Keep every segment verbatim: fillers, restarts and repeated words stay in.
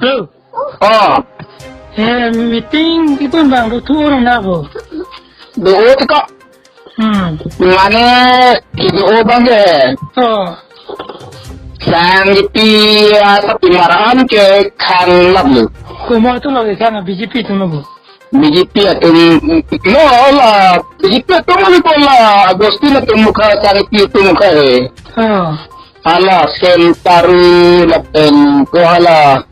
Hello. Oh. Eh, meeting itu bang do thu orang na ko. Do o tiko. Hmm. Mane itu o bang ke. Oh. Sang ipi asa pimaran ke khan lap lu. Komat atum lo ke khan B J P atum lo. B J P atum lo la, B J P atum lo la, Augustine atum mukha, sang ipi atum mukha he. Oh. Hala Sentaru lapen ko hala,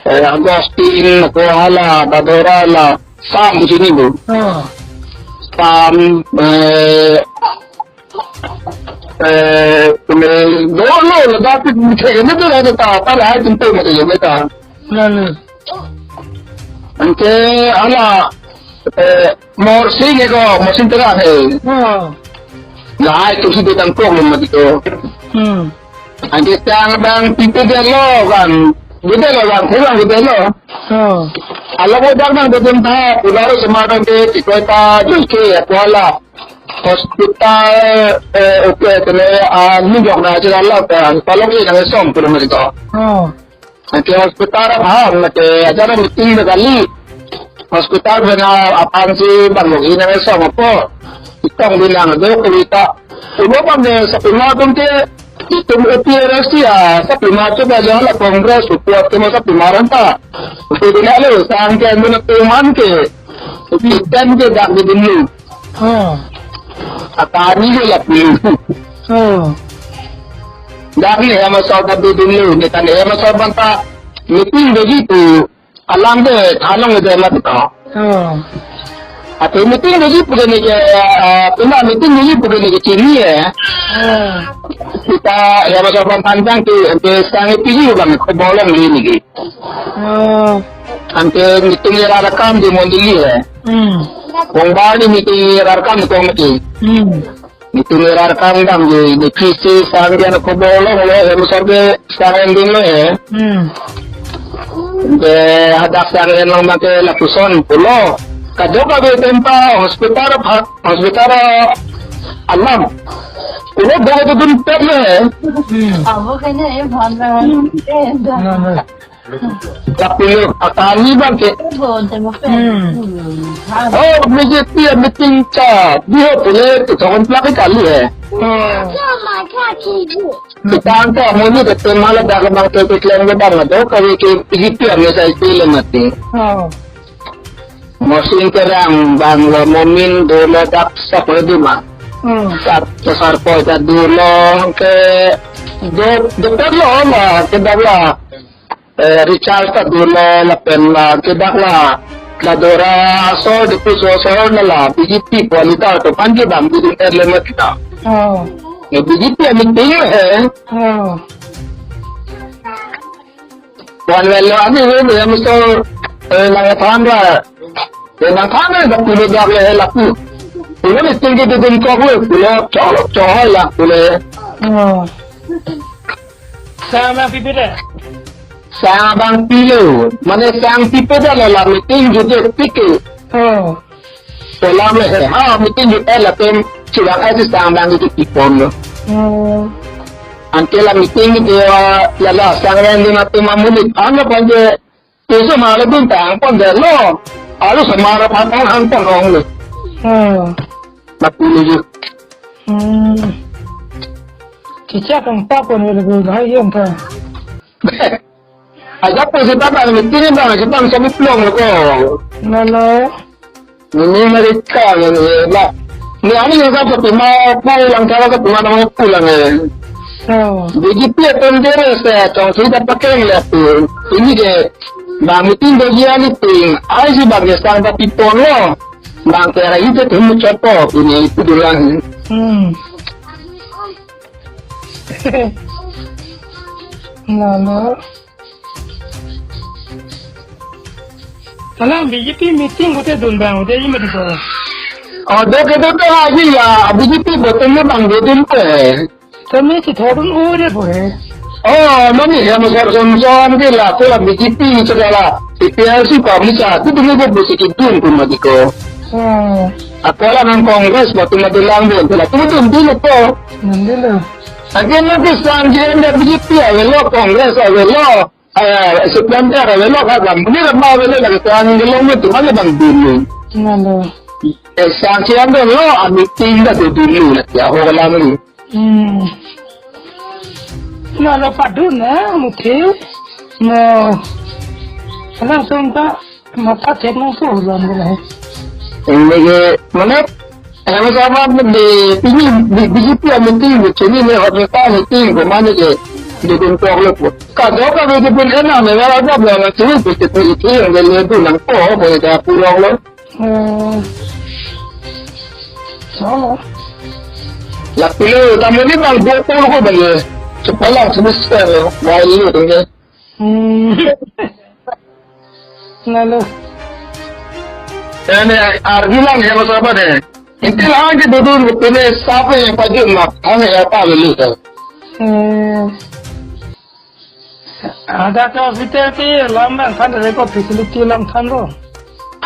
eh, Augustine ko hala, Dadora la, Sam di sini bu. Oh. Sam, eh, eh, kami dolo la, tapi kami tu ada tak, tak ada itu tu macam mana tak. Lalu. Anke hala, eh, Morsing eko, Morsing Terang he. Oh. Lahai itu si Betang Kong lo mati tu. Hmm. Anke sang bang pipe dia lo kan. Beda lo bang, kurang beda lo. Oh. Ala ko dak nang betul ta, pular semar bang ke, tikoi ta, juke ya kuala. Hospital, eh, oke, kene, ah, nunjok na aja lah, kan. Palong ini nang song, pulang mati tu. Oh. Anke hospital apa, mate aja na meeting de kali. Hospital bena aphan si bang logi na so apo. Itong bilang do kewita. Ulo bang de sapima atum ke itum A P R S ya, sapima tu ba jala Congress support ke mo sapima ranta. Itu dia lo, sang ke mun tuman ke. Ikan ke dak di dulu. Oh. Atani ke lap dulu. Oh. Dak ni ama sa dak di dulu, ni kan ama sa banta meeting begitu. Alam de thanong de mat ko. Oh. Atau meeting lagi bukan ni ke, eh, pina meeting lagi bukan ni ke chini ya. Oh. Kita ya masa panjang tu, ante sang ipi ji bang ko bolong ni ni ke. Oh. Ante meeting ya rakam di mondili ya. Hmm. Kong bali meeting ya rakam kong mati. Hmm. Itum erar kam dam je, de kisi sang dia ko bolong lo, hem sorbe sang ending lo he. Hmm. De hadak sang en long make lapuson pulo. Kadok abe tempa hospital pha-, hospital alam. Pulo dong itu dun pet lo he. Hmm. Abo kene e bhan na. Nah, nah. Lapu atani bang ke. Hmm. Oh, B J P meeting cha. Dia pule tu thon plak kali he. Hmm. Kita angka muni ke temala dak bang ke klem ke bang do kali ke B J P ame sai pile mati. Hmm. Morsing Terang bang lo Momin do lo dak sap duma. Hmm. Sap sar po ta do lo ke do do lo ma ke dak la. Eh, Richard ta do lo lapen la ke dak la, la Dora so de pu so so na la B J P pu alita to pan ke dam di er le mat ta. Oh. Ne B J P ani ting he. Oh. Wan wel lo ani we we am so, eh, lang than ra. Eh, lang than ra da pulo dak le lapu. Pulo ni ting ke dun kok le pulo cho cho la pulo. Oh. Sang abang pipe de? Sang abang pilo, mane sang pipe de la meeting jujur pike. Oh. Selam le ha meeting jujur lapen chulang aja sang abang itu pipon lo. Oh. Ante la meeting itu ya la sang yang di mati mamulit. Ano panje Isu mara dun tang pon de lo. Alu semara phan ong han pon ong lo. Hmm. Lapu lo ju. Hmm. Chicha kang pa pon lo lo hai yom pa. Aja po si ta bang meeting bang si bang sami plong lo ko. Lo lo. Ni Amerika ni la. Ni ani ni ka pima pulang ka ka pima nang pulang eh. Oh. B J P atum dere se tong si ta pakeng le tu. Ini ke bang meeting do ji ani ting. Ai si bang sang ta pipon lo. Bang ke ra ite tu mu chopo ini itu dulang. Hmm. Lalu. Alang B J P meeting kote dun bang, kote ima dun bang. Oh, do ke do to aji ya, B J P bote me bang do dun ko. Kami si thorun ore po he. Oh, mami ya mo sar son son ke la ko la B J P ni la. T P I C ko mi sa, tu dun ko busi ki dun ko mati ko. Oh. Akola nang Congress bote me dun lang dun, la tu dun dun ko. Nanti lo. Again, nanti sang je anda B J P avelo, Congress avelo. Ah, sebentar, kalau lo kan, ini kan mau beli lagi, yang gelong itu mana bang dulu. Lalu. Eh, sang siang tu lo, ami tinggal tu dulu lah, ya, orang lama ni. Hmm. Lalu padun, eh, mungkin. Nah. Langsung tak, mata cek langsung, bang, boleh. Ini ke, mana? Hema Sabha di pini di B J P a meeting di chini ne hospital meeting ko mane ke di kun tok lo po. Ka do ka di pun ena ne wala da bla na chini ko te ko iti yang de le du nang ko ko da purok lo. Hmm. So. La pilo ta mo ni bang do ko ko bang ye. Chepala semester lo. Wai lo tu ne. Hmm. Lalu. Ini arjulang ya Mas Abad ya. Itu lah aja duduk ini siapa yang pajun mak, hanya ya apa lulu tu. Hmm. Ada ke hospital ke lam bang kan ada ko facility lam than lo.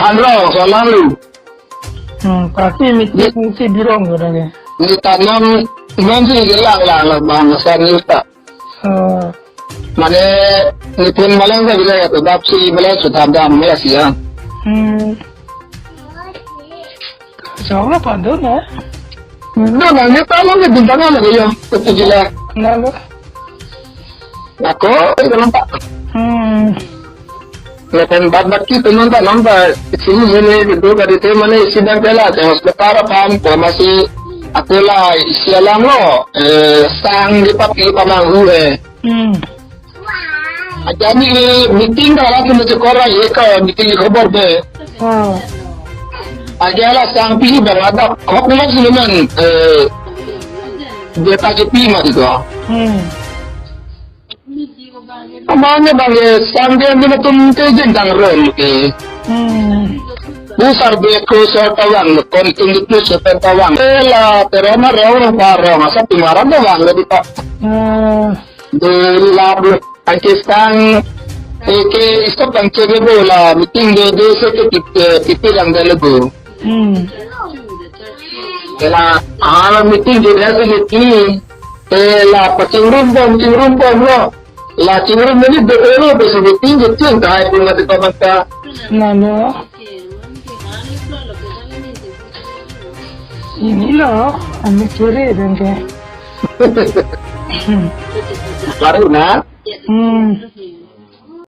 Than lo, so lalu. Hmm, pasti mesti mesti birong gitu ya. Ni tanam, nanti gelang lah lah bang, saya ni tak. Oh. Mane, ni pun malang sa bila ya, tu dap si bila sudah dam ya si ya. Hmm. Jauh apa tu, no? No, na ni talang ni bintang na ya, tu jila. Lalu. Ako, itu nampak. Hmm. Lapen bat bat ki penonta nonta sini sini itu tadi te mane isi dan pela te hospital aphan ko masi akola isi alam lo, eh, sang di papi pamanghu eh. Hmm. Ajani eh meeting dah lah kena cekor lah ye ka meeting khobor de. Oh. Aja lah sang pi bang ada hok mas memang, eh, dia tak pi mati ko. Hmm. Amane bang ye sang dia ni matum te jeng dang ron ke. Hmm. Pusar be ko so tawang kon tung di plus so tawang. Ela teroma rong parong asa timaran tawang le di pa. Hmm. De lab lo. Angke sang eke stop angke be bola meeting de de se ke tip tip lang de lego. Hmm. Ela ala meeting de de se ke. Eh, la pachingrum bom, chingrum bom lo. La chingrum ini de elo besu beting beting kai pun mati paman ta. Lalu. Ini lo, ami kiri dan ke. Baru na? Hmm.